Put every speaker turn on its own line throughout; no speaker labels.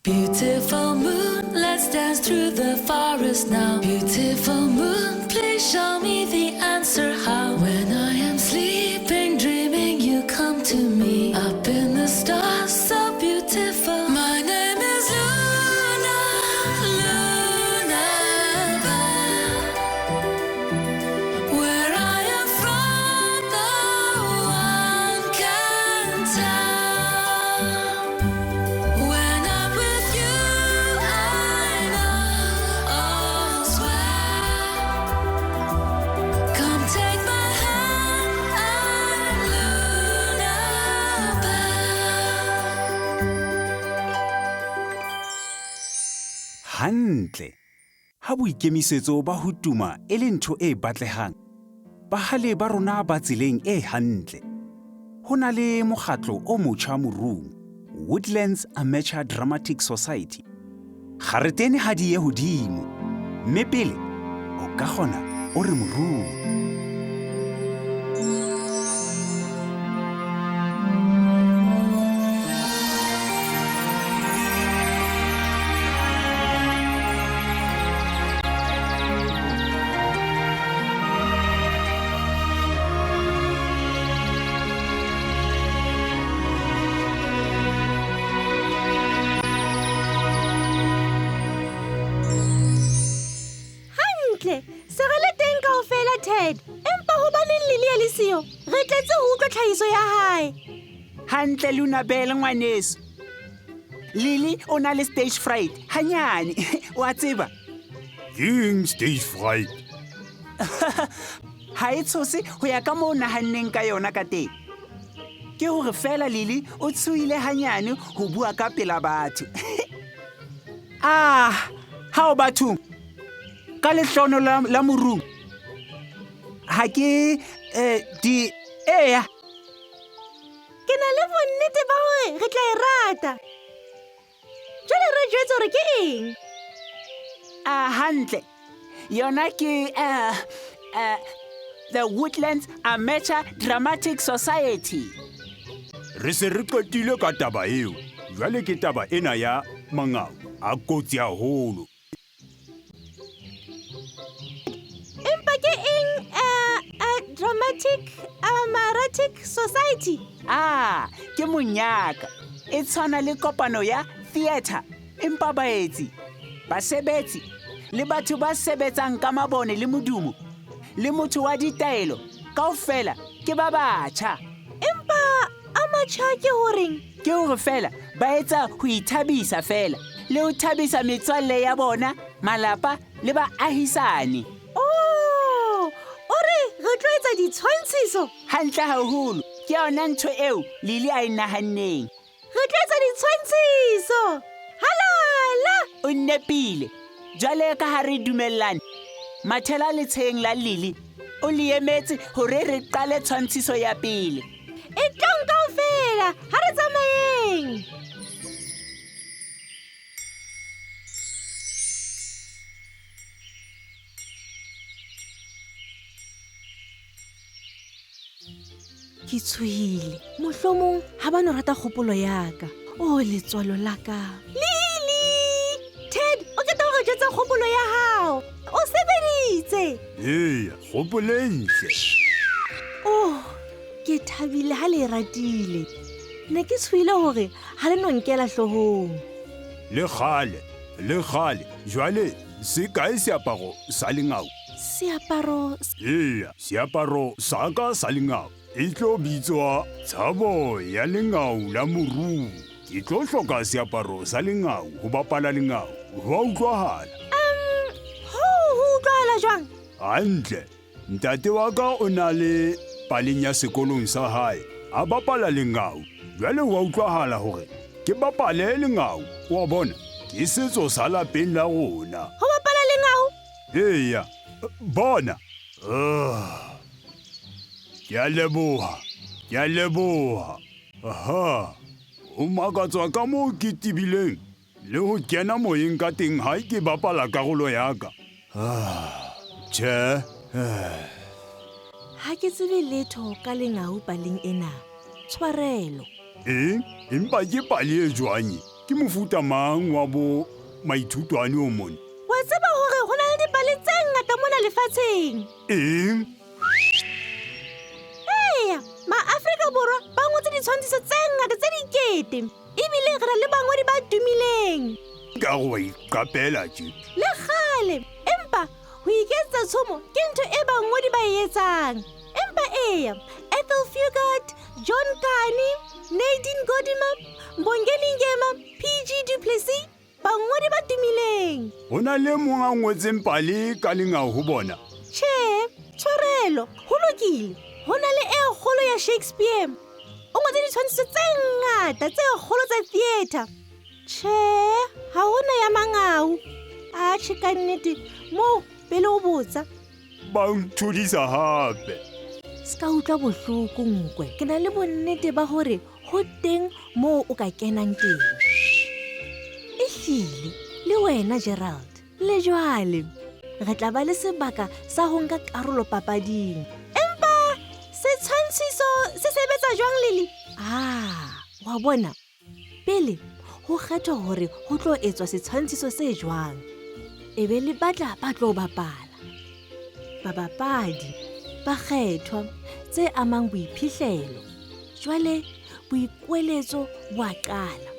Beautiful moon, let's dance through the forest now. Beautiful moon, please show me the answer how. When I am sleeping, dreaming, you come to me. Up in the stars, so beautiful. My name is Luna, Luna Bell. Where I am from, no one can tell. When I'm with you, I know all's well. Come take my hand, I'm Luna Bell.
Hantle. Ha boikemisetso ba ho tuma e le ntho e batlehang, bahale ba rona ba tseleng e hantle. Ho na le mokgatlo o motjha morung, Woodlands Amateur Dramatic Society. Kgaretene ha di ye hodimo, mme pele o ka kgona o re morung.
Hantle, se re le teng kaofela Ted. Empa hobaneng Lily a le siyo? Re tletse ho utlwa tlhahiso ya hae.
Hantle Luna Bell ngwaneso. Lily o na le stage fright hanyane, wa tseba.
Keng stage fright?
Ha e tshose ho ya ka moo o nahanneng ka yona ka teng. Ke hore feela Lily o tshohile hanyane ho bua ka pela batho. Ah, hao bathong. Ka lehlono la, la morung. Ha ke eh, di eya.
Ke na le bonnete ba hore re tla e rata. Jwale re jwetse hore ke eng?
Ah, hantle. Yona ke The Woodlands Amateur Dramatic Society.
Re se re qetile ka taba eo. Jwale ke taba ena ya mangau a kotsi haholo.
Empa ke eng Dramatic Amaratic Society?
Ah, ke monyaka. E tshwana le kopano ya theatre, empa baetsi, basebetsi le batho ba sebetsang ka mabone le modumo le motho wa ditaelo kaofela ke ba batjha.
Empa a matjha ke horeng?
Ke hore feela ba etsa ho ithabisa feela le ho thabisa metswalle ya bona, malapa le baahisane.
Oh, o re re tlo etsa ditshwantshiso?
Hantle haholo, ke yona ntho eo Lily a e nahanneng.
Re tlo etsa ditshwantshiso. Halala!
O nnepile. Jwale ka ha re dumellane, mathela letsheng la Lily o le emetse hore re qale tshwantshiso ya pele.
E tlong kaofela, ha re tsamayeng. Ke tshohile. Mohlomong ha ba no rata kgopolo ya ka. Oh, letswalo la ka. Lily! Ted, o qeta ho re jwetsa kgopolo ya hao. O sebeditse.
Eya, kgopolo e ntle.
Oh, ke thabile ha le e ratile. Ne ke tshohile hore ha le no nkela hloohong.
Le kgale, le kgale. Jwale se kae seaparo sa lengau?
Seaparo
Eya, seaparo sa ka sa lengau e tlo bitswa Tshabo ya Lengau la Morung. Ke tlo hloka seaparo sa lengau ho bapala lengau. Ho a utlwahala?
Hoo ho utlwahala jwang?
Hantle. Ntate wa ka o na le paleng ya sekolong sa hae a bapala lengau. Jwale ho a utlwahala hore ke bapale lengau. Wa bona, ke setso sa lapeng la rona.
Ho bapala lengau?
Eya, bona. Ke a leboha, ke a leboha. Aha, o makatswa ka moo ke tebileng le ho kena moyeng ka teng ha ke bapala karolo ya ka. Tjhe.
Ha ke tsebe letho ka lengau paleng ena. Tshwarelo.
Eng? Empa ke pale e jwang e? Ke mofuta mang wa bo maithutwane o mone?
Wa tseba hore ho na le dipale tse ngata mona lefatsheng.
Eng?
Eya, maAfrika Borwa ba ngotse ditshwantshiso tse ngata tse dikete. Ebile re na le bangodi ba tumileng.
Ka go wa iqapela tje.
Le kgale, empa ho iketsetsa tshomo ke ntho e bangodi ba e etsang. Empa eya, Ethel Fugard, John Kani, Nadine Gordimer, Mbongeni Ngema, PG Du Plessis, bangodi ba tumileng.
Ho na le mong a ngotseng pale ka lengau ho bona?
Tjhe, tshwarelo, ho lokile. Ho na le e kgolo ya Shakespeare. O ngotse ditshwantshiso tse ngata tse kgolo tsa theatre. Tjhe, ha hona ya mangau. Atjhe ka nnete, moo pele o botsa.
Ba nthodisa hape.
Se ka utlwa bohloko nkwe. Ke na le bonnete ba hore ho teng moo o ka kenang teng. Ehlile, le wena Gerald, le jwale re tla ba le sebaka sa ho nka karolo papading. Empa setshwantshiso se sebetsa jwang, Lily? Ah, wa bona, Pele ho kgethwa hore ho tlo etswa setshwantshiso se jwang, e be le batla ba tlo bapala. Babapadi ba kgethwa tse amang boiphihlelo. Jwale boikweletso bo a qala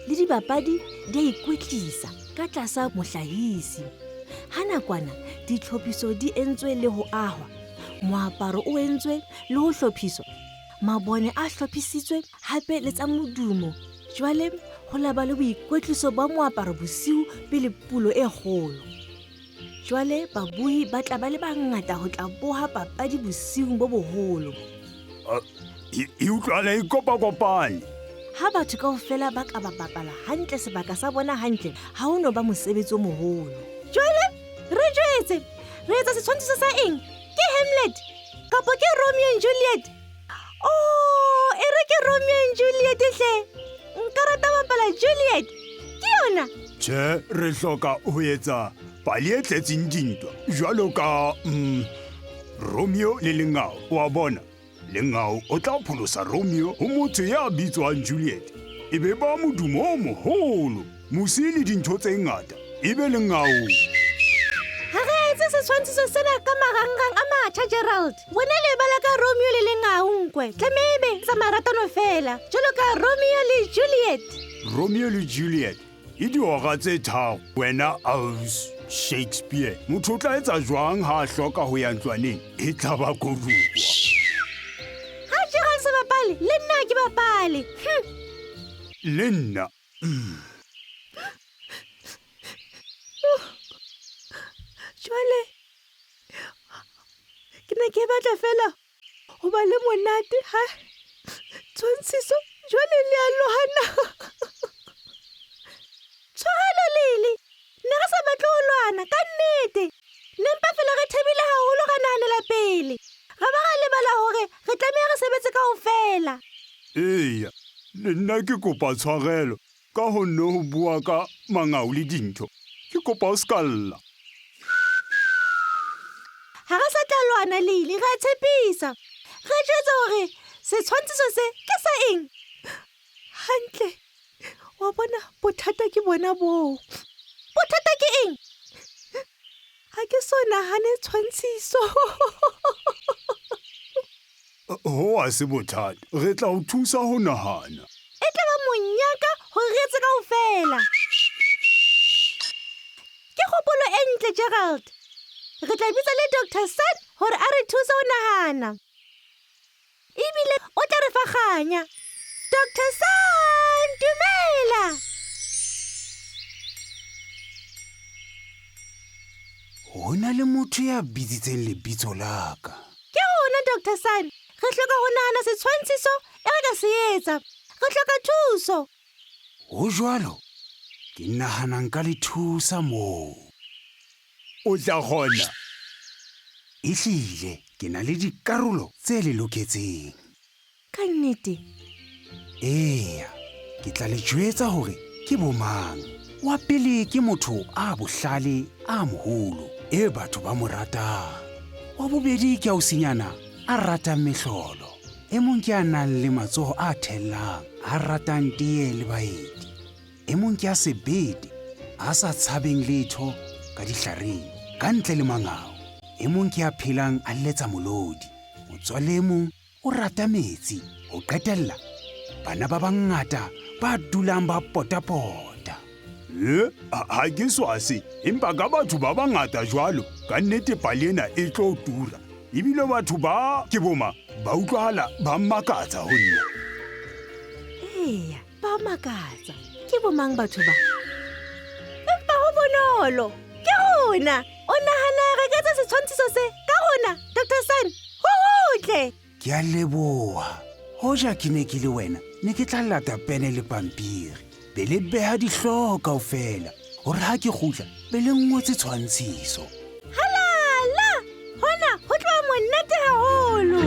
le dibapadi di a ikwetlisa ka tlasa mohlahisi. Ha nakwana ditlhophiso di entswe le ho ahwa, moaparo o entswe le ho hlophiswa, mabone a hlophisitswe hape le tsa modumo. Jwale ho la ba le boikwetliso ba moaparo bosiu pele pulo e kgolo. Jwale babohi ba tla ba le bangata ho tla boha papadi bosiung bo boholo.
E utlwala e kopakopane.
Ha batho kaofela ba ka ba bapala hantle sebaka sa bona hantle, ha ho no ba mosebetsi o moholo. Jwale re jwetse, re etsa setshwantshiso sa eng? Ke Hamlet kapo ke Romeo and Juliet? Oh, e re ke Romeo and Juliet hle. Nka rata bapala Juliet. Ke yona?
Tjhe, re hloka ho etsa pale e tletseng dintwa jwalo ka Romeo le Lengau. Wa bona, Lengau o tla pholosa Romeo ho motho ya bitswang Juliet. E be ba modumo o moholo, mosi le dintho tse ngata. E be Lengau.
Ha re etse setshwantshiso sena ka marangrang a matjha, Gerald. Bona le bala ka Romeo le Lengau nkwe. Tlamebe tsa maratano fela, jwalo ka Romeo le Juliet.
Romeo le Juliet e dihora tse tharo. Wena aus Shakespeare, motho o tla etsa jwang ha a hloka ho ya ntlwaneng? E tla ba koduwa.
Ha Gerald sa bapale, le nna ha ke bapale.
Le nna.
Jwale ke ne ke batla fela ho ba le monate ha tshwantshiso jwale le a lwana. Tshwarelo Lily, ne re sa batle ho lwana ka nnete. Ne mpa fela re thabile haholo ra nahanela pele. Ra ba ra lebala hore re tlameha re sebetse kaofela.
Eya, le nna ke kopa tshwarelo ka ho nne ho bua ka mangau le dintho. Ke kopa o ska lla.
Ha re sa tla lwana Lily, re a tshepisa. Re jwetse hore setshwantshiso se ke sa eng? Hantle, wa bona bothata ke bona boo. Bothata ke eng? Ha ke so nahane tshwantshiso.
Ho a se bothata, re tla o thusa ho nahana.
E tla ba monyaka hore re etse kaofela. Ke kgopolo e ntle, Gerald. Re tla bitsa le Doctor Sun hore a re thuse ho nahana. Ebile o tla re fa kganya. Doctor Sun, dumela!
Ho na le motho ya bitsitseng lebitso la ka.
Ke rona, Doctor Sun. Re hloka ho nahana setshwantshiso e re ka se etsa. Re hloka thuso.
Ho jwalo? Ke nahana nka le thusa moo.
O tla kgona?
Ehlile, ke na le dikarolo tse le loketseng.
Ka nnete?
Eya, ke tla le jwetsa hore ke bomang. Wa pele ke motho a bohlale a moholo e batho ba mo ratang. Wa bobedi ke ausinyana a ratang mehlolo. E mong ke a nang le matsoho a thellang, a ratang teye le baeti. E mong ke a sebete, a sa tshabeng letho ka dihlareng, ka ntle le mangau. E mong ke a phelang a letsa molodi. Motswalle e mong o rata metsi. Ho qetella, bana ba bangata ba dulang ba potapota.
E, ha ke swase, empa ka batho ba bangata jwalo, ka nnete pale ena e tlo tura. Ebile batho ba ke boma ba utlwahala ba makatsa ho nna.
Eya, ba makatsa. Ke bomang batho ba? Empa ho bonolo. Ke rona. O nahana re ka etsa setshwantshiso se ka rona, Dr. Sun? Ho hotle.
Ke a leboha. Hoja ke ne ke le wena, ne ke tla lata pene le pampiri. Be le beha dihlooho kaofela, hore ha ke kgutla, be le ngotse tshwantshiso.
Halala! Hona ho tloha monate haholo.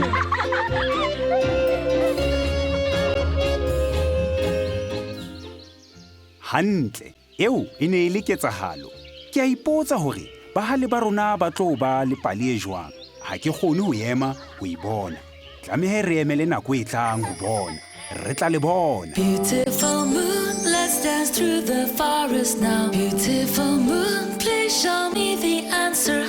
Hantle, eo e ne e le ketsahalo. Ke a ipotsa hore bahale ba rona ba tlo ba le pale e jwang. Ha ke kgone ho ema ho e bona. Tlamehe re emele nako e tlang ho bona. Re tla le bona.
Beautiful moon, let's dance through the forest now. Beautiful moon, please show me the answer.